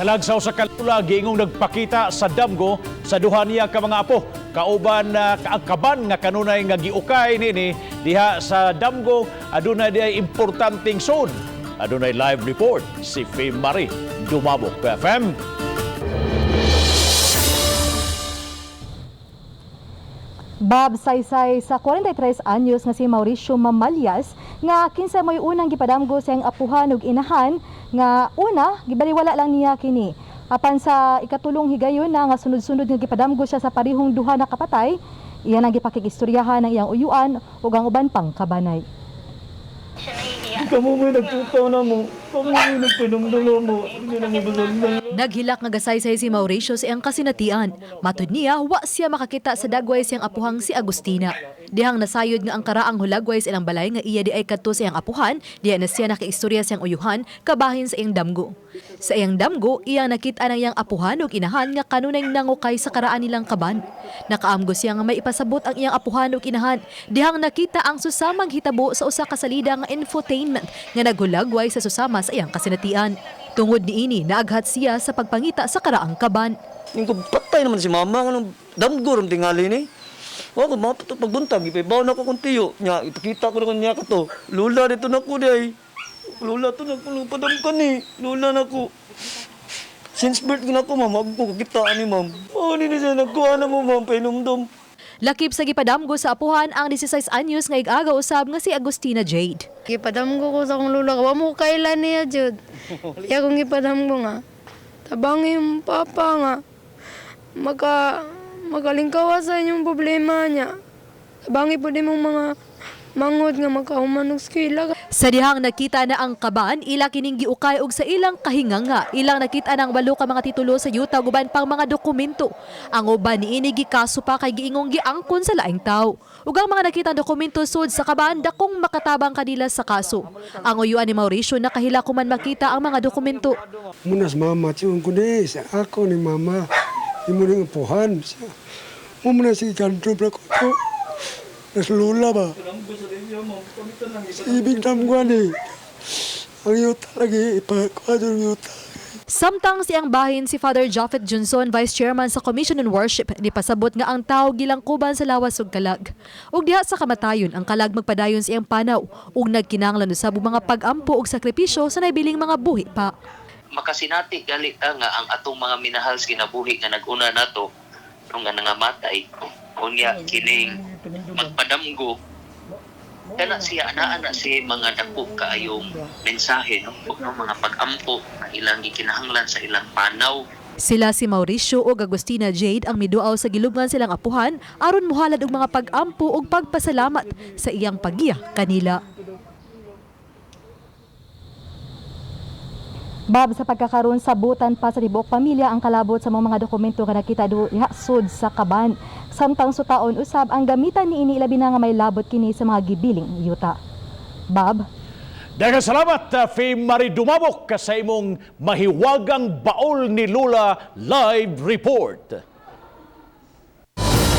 Kalag sa usa ka lula giingong nagpakita sa damgo sa duha niya ka mga apo. Kauban ang kaban nga kanunay nga giukay nini diha sa damgo adunay diay importanteng sud. Adunay live report si Fame Marie Dumabok. FM. Bob, saysay sa 43 anyos nga si Mauricio Mamalyas nga kinsa mo'y unang gipadamgo sa iyang apuhan ug inahan nga una gibaliwala lang niya kini. Apan sa ikatulong higayon na nga sunod-sunod nga gipadamgo siya sa parihong duha na kapatay, iyan ang gipakigistoryahan ng iyang uyuan ug ang uban pang kabanay. Kamu may nagtukaw na mo. Kamu may nagpinumdulo mo. Hindi na mo basan. Naghilak nga gasaysay si Mauricio sa iyang kasinatian. Matud niya, wa siya makakita sa dagway siyang apuhang si Agustina. Dihang nasayod nga ang karaang hulagway sa ilang balay nga iya di ay kadto sa iyang apuhan, diya na siya nakaistorya sa iyang uyuhan, kabahin sa iyang damgo. Sa iyang damgo, iyang nakita ng iyang apuhan ug inahan nga kanunay nangukay sa karaan nilang kaban. Nakaamgo siya nga may ipasabot ang iyang apuhan ug inahan. Dihang nakita ang susamang hitabo sa usa ka salida nga infotainment nga naghulagway sa susama sa iyang kasinatian. Tungod niini, naaghat siya sa pagpangita sa karaang kaban. Yung ko, patay naman si mama. Anong damgo rin tingali ni. Wa ko mga pagbuntag. Ipabaw na ko kung tiyo. Nya, ipakita ko na kung niya ka to. Lula dito na ko day. Lula to na ko. Padam ka ni. Lula na ko. Since birth ko na ko, ma'am. Ako ko kakita ni ma'am. Oh, ni siya. Nagkuha na mo, ma'am. Painumdum. Lakip sa gipadamgo sa apuhan ang 16 anyos nga ig-aga usab nga si Agustina Jade. Gipadamgo ko sa akong lula. Wa mo kailan niya, jud. Iya kong gipadamgo nga. Tabangi yung papa nga. Makalingkawa sa inyong problema niya. Tabangi po din mong mga mangod nga makahuman og eskwela. Sa dihang nakita na ang kaban, ila kining giukay og sa ilang kahinganga. Ilang nakita ng walo ka mga titulo sa yuta ug uban pang mga dokumento. Ang uban niini gikaso pa kay giingong giangkon sa laing tawo. Ug ang mga nakitang dokumento sud sa kaban dakong makatabang kanila sa kaso. Ang uyuan ni Mauricio nakahila kuman makita ang mga dokumento. Munas mama, tiyon ko ni, sa ako ni mama, imo ning upuhan. Mo muna si kanto pra ko to. Nas lula ba? Ibig damguan ni. Ang yuta lagi, ipakuha yung yuta. Samtang siyang bahin si Father Japhet Johnson, Vice Chairman sa Commission on Worship, ni pasabot nga ang tao gilangkuban sa lawas ug kalag. Ug diha sa kamatayon, ang kalag magpadayon sa iyang panaw ug nagkinahanglan usab og mga pag-ampo ug sakripisyo sa naibiling mga buhi pa. Makasinati gali ta nga ang atong mga minahal sa kinabuhi nga nag-una nato nung nga nangamatay, unya kining magpadamgo kana siya, anaa na siya mga dako kaayong mensahe, no, mga pag-ampo na ilang gikinahanglan sa ilang panaw. Sila si Mauricio ug Agustina Jade ang miduaw sa gilubngan silang apuhan aron mohalad og mga pag-ampo ug pagpasalamat sa iyang paggiya kanila. Bob, sa pagkakaroon sabutan pa sa tibuok pamilya ang kalabot sa mga dokumento nga nakita diha sud sa kaban. Samtang sutaon usab ang gamitan niini, ilabi na nga may labot kini sa mga gibiling yuta. Bob. Daghang salamat, Fame Marie Dumabok, sa imong mahiwagang Baol ni Lula live report.